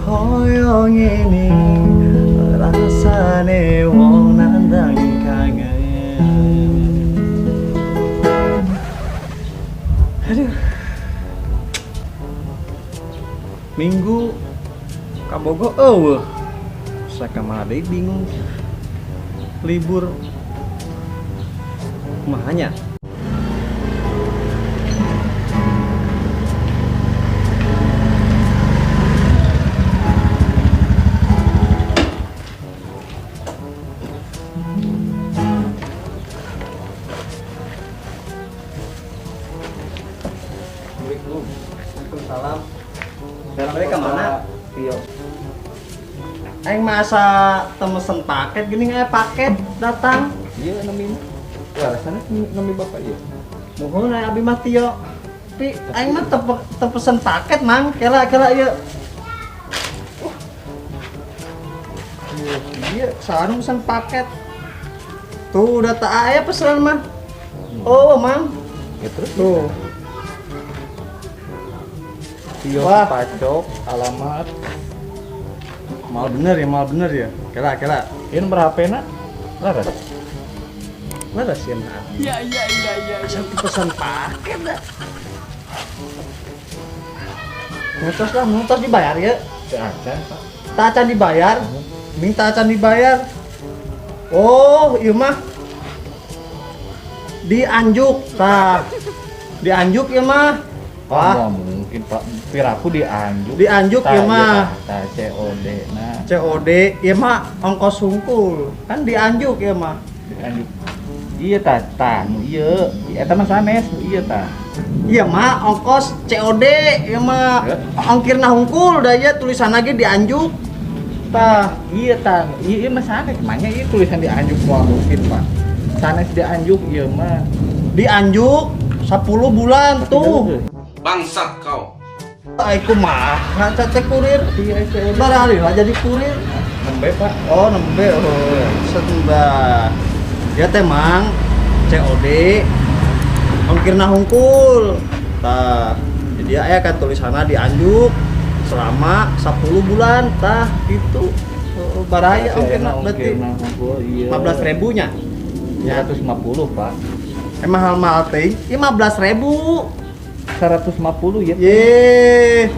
Koyo ngene rasane wong nandang kangen. Aduh. Minggu kabogo eueuh. Sakamana deui bingung. Libur kumaha nya? Assalamualaikum. Waalaikumsalam. Mereka mana? Iya. Aing masa temesen paket gini aya paket datang. Iya nami. Wah, rasana nami bapak ieu. Muhun aya abi mah Tio. Tapi aing mah teu pesen paket mang, kela kela ieu. Iya, saha nu pesen paket? Tuh udah tak aya pesenan mah. Oh, mang. Ya terus tuh. Tio Wah. Pacok, alamat. Mal bener ya, mal bener ya. Kela kela. Ini nomor HP na? Laras. Laras ya, Mak. Iya. Asa pesan paket dah. Mutus lah, mutus dibayar ya. Teu acan, Pak. Tak acan dibayar. Minta acan dibayar. Oh, ieu mah dianjuk tah. Dianjuk ieu mah. Wah, Wah, mungkin Pak. Piraku dianjuk. Dianjuk ieu mah. Tah COD nah. COD ieu mah ongkos sungkul. Kan dianjuk ieu mah. Dianjuk. Iya tah, tah nu ieu. Eta mah sanes, nu ieu tah. Iya mah ongkos COD ieu mah. Ya. Ongkirna hungkul da ieu tulisanna ge dianjuk. Tah, iya tah, ieu mah sanes. Manya ieu tulisan dianjuk moal mungkin, Pak. Sanes dianjuk ieu mah. Dianjuk 10 bulan tuh. Bangsat kau. Ai kumaha ngaca teh kurir? Iya, COD. Barali lah jadi kurir. Nembe, Pak. Oh, nembe. Oh, setunggal. Ya teh mang COD ongkirna hungkul. Tah, jadi aya kan tulisanna dianjuk selama 10 bulan tah gitu. Oh, baraya ongkirna berarti. Ongkirna hungkul, iya. 15.000 nya. 150, Pak. Emang mahal-mahal teh 15.000. 150 ya. Ye.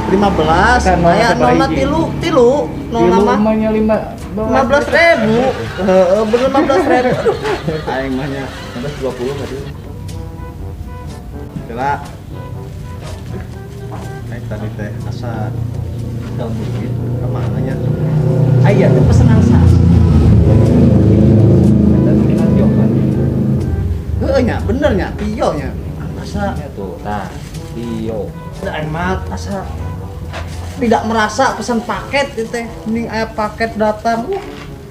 15, Kan, aya nol nolna hiji. tilu, tilu, nolna Tilu mah. mah nya lima 15.000. Heeh, bener 15.000. Aduh, aing mah nya 15.20 tadi. Kela. Aing tadi teh asa Kalau mungkin kemana nya? Aya teh pesenan sa. Eta mendingan Tio kan. Heeh nya, bener nya, Tio nya. Asa Ya tuh, tah, Tio. aing mah asa tidak merasa pesan paket ieu teh. Mending aya paket datang,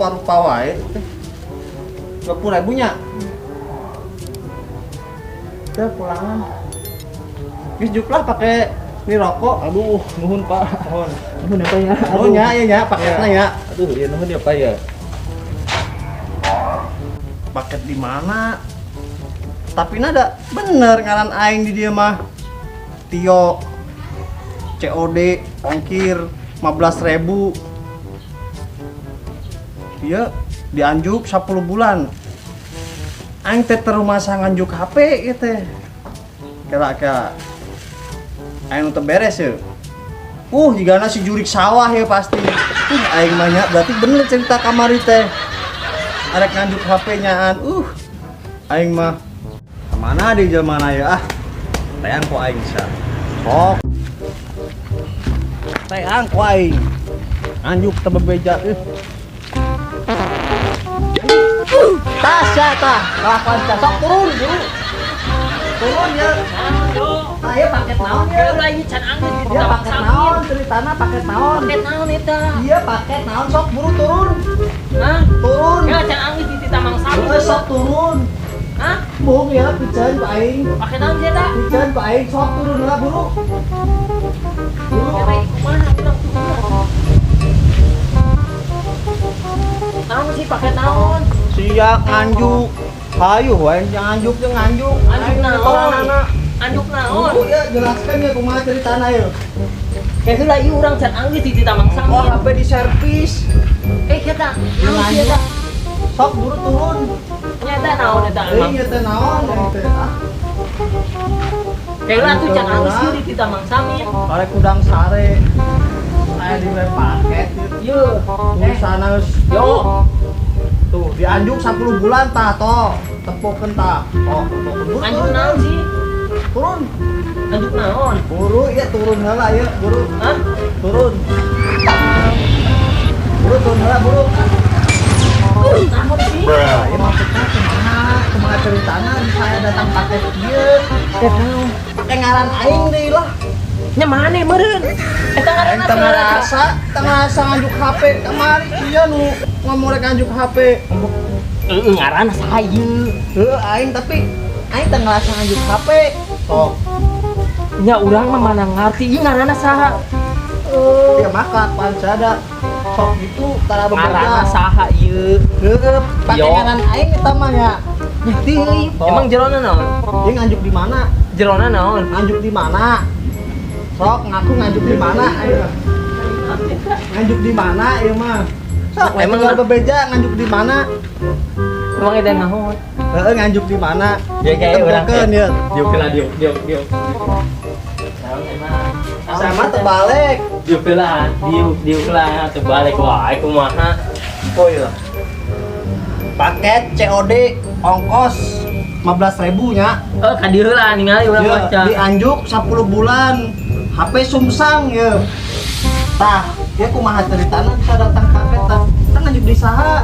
parupa wae teh. 20.000 nya. Udah pulangan. Geus juk lah pake ini rokok. Aduh, nuhun Pak. Nuhun. Nuhun ya Pak ya. Nuhun ya, iya ya, paketnya ya. Aduh, iya nuhun ya Pak ya. Paket di mana? Tapi nada bener ngaran aing di dia mah. Tio COD ongkir 15.000. Iya, dianjuk 10 bulan. Aing teh terumasa nganjuk HP ieu teh. Kela-kela. Aing teu beres ya. Jigana si jurik sawah ya pasti. Aing mah nya berarti bener cerita kamari teh. Arek nganjuk HP nyaan. Aing mah kemana di jelema na ya? Ah, teang ku aing sia. Sok. Teang ku aing. Nganjuk teu bebeja. Tah sia tah, kelakuan sia. Sok turun, buru. Turun ya. Tah ieu paket naon ya? Ulah ieu can angin gitu, Iya, tabang paket samin. naon ceritana paket naon? Paket naon eta? Iya, paket naon sok buru turun. Hah? Turun. Ya can angin di tamang samin. Heeh, sok turun. Hah? Bohong ya, piceun ku aing. Paket naon sih eta? Piceun ku aing sok turun lah buru. Buru. Ya baik kumaha urang turun. Naon sih paket naon? Sia nganjuk. Hayu wae nganjuk jeung nganjuk. Nganjuk Aing naon? netoranana. Anjuk naon? Tunggu ya, jelaskan ya kumaha ceritana ya. Kayak heula ieu urang can anggeus di Tamang Samin. Oh, HP di servis. Eh, kita naon sih eta? Sok buru turun. Nya eta naon eta emang? Ieu teh naon ieu teh? Ah, Kayak heula tuh can anggeus ieu di Tamang Samin. Karek udang sare. Aya di we paket ieu. Ye. Tulisanna geus Yo. Tuh, dianjuk 10 bulan tah toh. Tepokeun tah. Oh, tepokeun. Buru, Anjuk turun. naon sih? Turun. Anjuk naon? Buru ya turun heula ieu, buru. Hah? Turun. Buru turun heula, buru. Naon sih? Nah, ya maksudnya kumaha? Kumaha ceritana saya datang paket ieu. Teh naon? Pakai ngaran aing deui lah. Nya maneh meureun? Eta Aing ngaranna teu ngarasa, teu ngarasa nganjuk HP kamari ieu nu ngomong rek nganjuk HP. Heeh, ngaranna saha ieu? Heuh aing tapi aing teu ngarasa nganjuk HP. Sok. Nya urang mah mana ngarti ieu ngaranna saha? Ya maka pancada sok gitu tara Ngaranna bebeja. saha ieu? Heueuh, pake Yo. ngaran aing eta mah nya. Nya teuing. Sok. Emang jerona naon? Dia nganjuk di mana? Jerona naon? Nganjuk di mana? Sok ngaku nganjuk di mana ayo. Nganjuk di mana ieu mah? Sok Emang emang bebeja nganjuk di mana? Emang eta naon? Heeh, nganjuk di mana? Ya kayak urang Tempokeun ieu. Diuk heula diuk diuk diuk. Naon emang? Sama terbalik. Diuk heula, diuk diuk heula terbalik wae kumaha? Oh iya. Paket COD ongkos 15.000 nya. Eh ka dieu heula ningali urang Ya, maca. dianjuk 10 bulan. HP sumsang ya. Tah, ya kumaha ceritana bisa datang paket tah. Tah nganjuk di saha?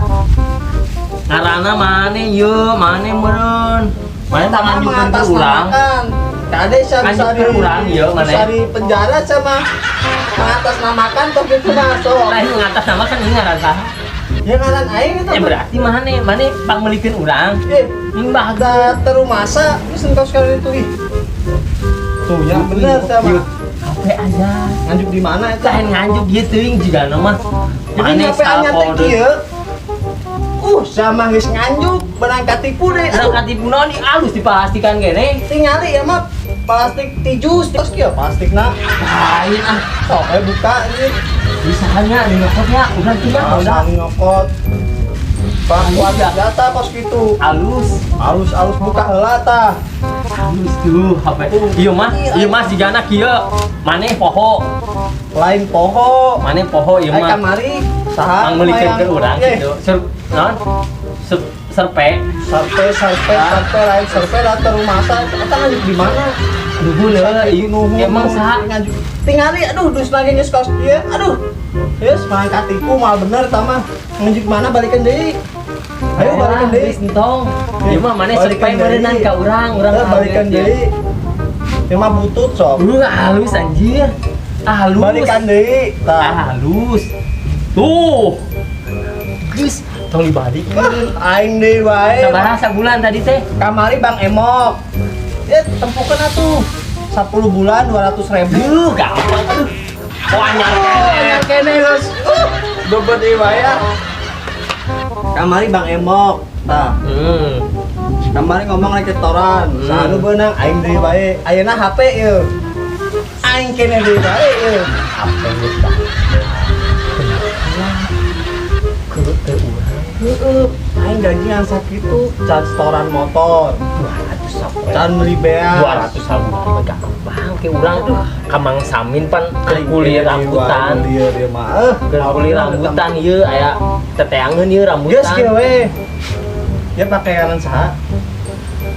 Ngaranna maneh ieu, maneh meureun. Maneh tah nganjukeun atas ke urang. namakan. Kade saya bisa di Nganjuk ke urang ieu maneh. Bisa di penjara sama mengatasnamakan toh gitu mah sok. Lain ngatasnamakan ieu ngaran saha? Ya ngaran aing itu. Ya berarti maneh, maneh pangmeulikeun urang. Eh, Ing bahagia. ada terumasa ini engkau sekali itu ih. Tuh ya bener sama. HP aja. Nganjuk di mana itu? Lain nganjuk ieu teuing jigana mah. Jadi Maneh HP anyar teh kode. kieu. Sama geus nganjuk, benang katipu deh. Urang katipu naon di alus dipastikan kene. Tingali ya mah plastik tijus terus kieu plastikna. Lain ah. Sok we buka ini. Bisanya di nyokotnya urang cuma udah Usah nyokot. Bakuan senjata kos gitu. halus. Halus-halus buka heula tah. Halus tuh HP. Ieu mah jigana kieu. Maneh poho, Lain poho. maneh poho ieu Ai mah. kamari saha Pangmeulikeun ke urang Eh, gitu. Sur naon? Serpe. Survei, survei, survei, lain survei lah terumasa. Eta nganjuk di mana? Nuhun heula ieu. Nuhun. Emang saha? Nganjuk. Tingali aduh dus lagi geus kos kieu. Aduh. Geus mah katipu mal bener tah mah. Nganjuk mana balikan deui. Ayo balikan deui. Geus entong. Ieu mah maneh serpe Balikan deui. meureunnan ka urang, urang Eh, balikan deui. Ieu mah butut sok. Halus anjir. Halus. Balikan deui. Tah. Halus. Tuh. Geus, tong dibalikeun. Aing deui wae. Sabaraha sabulan tadi teh? Kamari Bang Emok. Ya tempukeun atuh. 10 bulan 200.000. Duh, gampang aduh. Oh, anyar Oh, anyar kene geus. Dobet deui wae ah. Kamari Bang Emok. Tah, kamari ngomong rek setoran. Saha nu beunang aing deui wae. Ayeuna HP ieu. Aing kene deui wae ieu. Apa geus dah. Ke ke urang Heeh, aing gajian sakitu can setoran motor, 200 sabulan. can meuli beas. 200 sabulan mah gampang ke urang tuh. Kamang Samin pan keur kuli rambutan. Ieu dia mah. Eh, Keur kuli rambutan ieu aya teteangeun ieu Geus rambutan. kieu we. Ya pakai ngaran saha?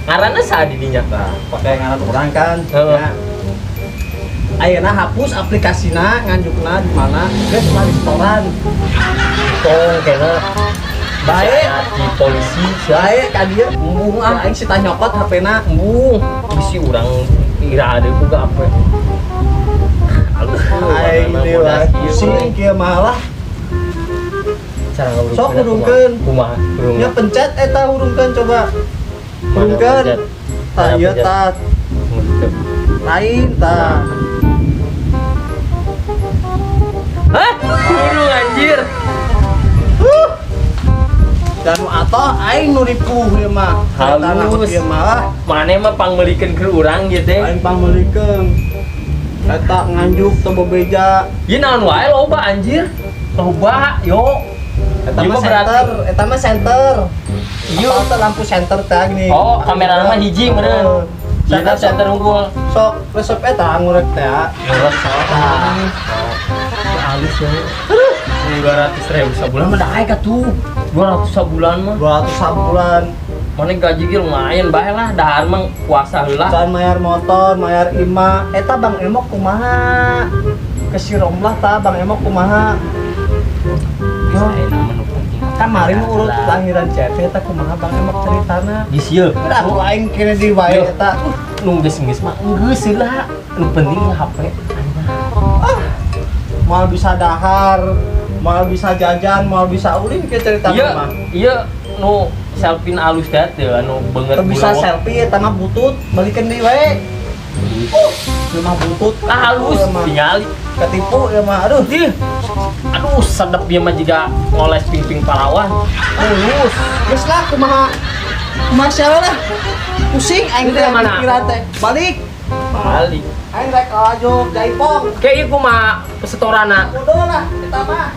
Ngaranna saha di dinya? Nah, pakai ngaran urang kan. Heeh. Ya. Ayeuna hapus aplikasina nganjukna di mana geus mah di setoran. Tong kena Baik. di polisi sia. Baik ka dieu. Embung ah. Aing sita nyokot HP-na. Embung. Bisi urang ira deui ku gape. Halus Aing deui wae pusing kieu mah lah. Cara ngurungkeun Sok hurungkeun. kumaha hurung Nya pencet eta hurungkeun coba. Hurungkeun. Tah ieu tah lain tah. Hah? Hurung anjir. Dan nu atoh aing nu ripuh ieu mah. Halus. Ieu mah lah. Maneh mah pangmeulikeun ke urang gitu teh. Aing pangmeulikeun. Eta Nganjuk teu bebeja. Ieu naon wae loba anjir. Loba, yo. Eta Ieu mah mah berarti center, eta mah center. Iya. Apa teh lampu center teh gini. Oh, kamera mah hiji meureun. Ieu Center center unggul. Sok resep eta ngurek teh. Ngurek. Tah. Halus ya. 200 ribu sabulan mah daek atuh. 200 sabulan mah. 200 sabulan. Mana gaji ge lumayan bae lah, dahar mah puasa heula. Can mayar motor, mayar imah. Eta Bang Emok kumaha? Ke si Romlah ta Bang Emok kumaha? Saya mah nu penting. Kamari nu urut lahiran Cepi eta kumaha Bang Emok ceritana? Geus ieu. Udah aku aing kene di wae Yo. eta. Nu geus-geus mah geus heula. Nu penting HP. Ah, moal bisa dahar, moal bisa jajan, moal bisa ulin ke cerita Iya, mah. iya nu selfie alus teh teu anu beungeut Teu bisa bulawak. selfie eta mah butut, balikeun deui wae. Ieu mah butut. Ah, halus Ieu mah tingali. ketipu ya mah. Aduh. Ih. Aduh, sedep ieu mah jiga ngoles ping-ping parawan. Mulus. Geus lah kumaha. Kumaha siapa lah. Pusing aing Itu teh yang mana? pikiran teh. Balik. Balik. Aing rek laju jaipong. Kayak ieu kumaha setorana? Bodoh lah eta mah.